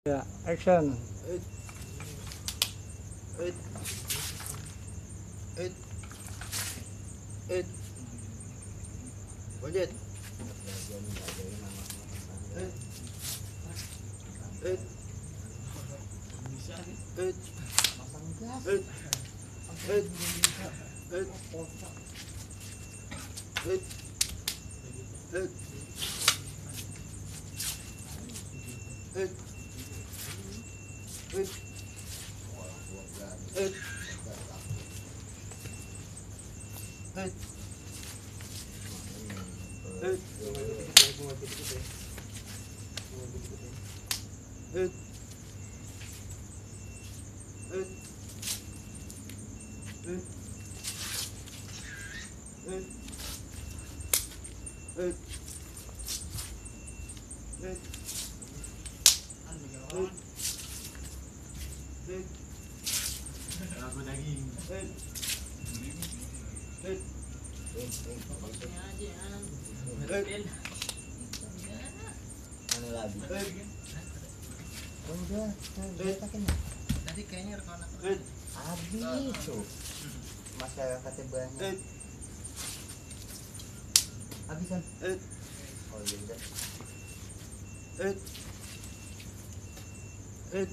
Ya, action. It, it, it, it. Lanjut. It, it, it, it, it, it, it, it, it, it, it, it, it, it, it, Lagu daging. Anu lagi. Udah, letakin. Tadi kayaknya rekaman aku. Habis tuh. Masyarakatnya banyak. Habisan. Oh iya udah. It.